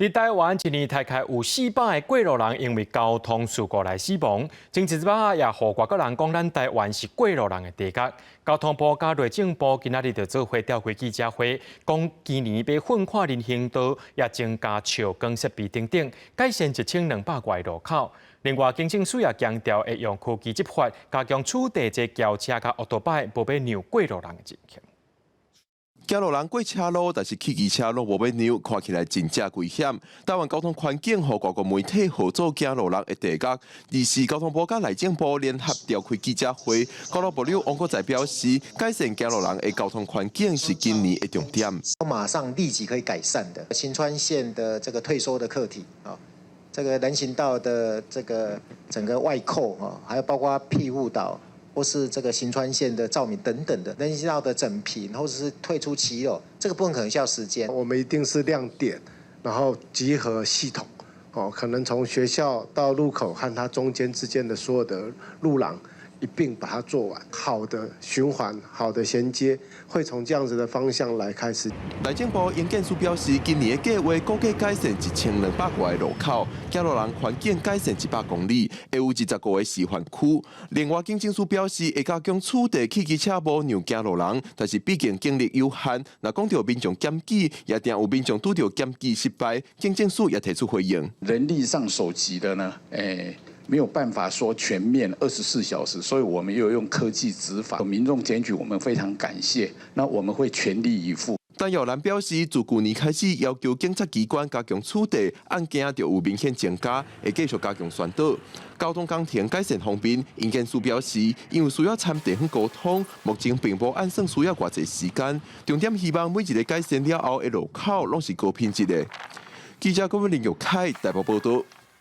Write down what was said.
佇台灣一年大概有400個過路人因為交通事故來死亡。前一擺也予外國人講，咱台灣是過路人的地獄。交通部佮內政部今仔日就做伙召開記者會，講今年欲奮看人行道，也增加照光設備等等，改善1200外路口。另外，警政署也強調會用科技執法，加強取締這轎車佮歐多擺，無欲讓過路人的情形。行路人過車路，但是汽機車攏無欲讓，看起來真正危險。台灣交通環境予外國媒體號做行路人的地獄。而是交通部佮內政部聯合召開記者會，交通部長王國材表示，改善行路人的交通環境是今年的重點。馬上立即可以改善的，行川線的這個退縮的課題啊，這個人行道的這個整個外扣啊，還有包括庇護島，或是這個行川線的照明等等的人行道的整平，或者是退出騎樓，這個部分可能需要時間。我們一定是亮點，然後集合系統，哦，可能從學校到路口和它中間之間的所有的路廊一併把它做完。好的循環，好的銜接，會從這樣子的方向來開始。內政部營建署表示，今年的計劃估計改善1200外路口，行路人環境改善100公里，會有25個示範區。另外，警政署表示，會加強取締汽機車無讓行路人，但是畢竟警力有限。若講著民眾檢舉，也定有民眾拄著檢舉失敗，警政署也提出回應。人力上手機的呢，欸，沒有辦法說全面24小時，所以我們又用科技執法。民眾檢舉，我們非常感謝，那我們會全力以赴。陳耀蘭表示，自舊年開始要求警察機關加強取締，案件就有明顯增加，會繼續加強宣導。交通工程改善方面，營建署表示，因為需要參地方溝通，目前並無按算需要偌濟時間。重點希望每一个改善了後的路口攏是高品質的。記者郭文林玉凱台北報道。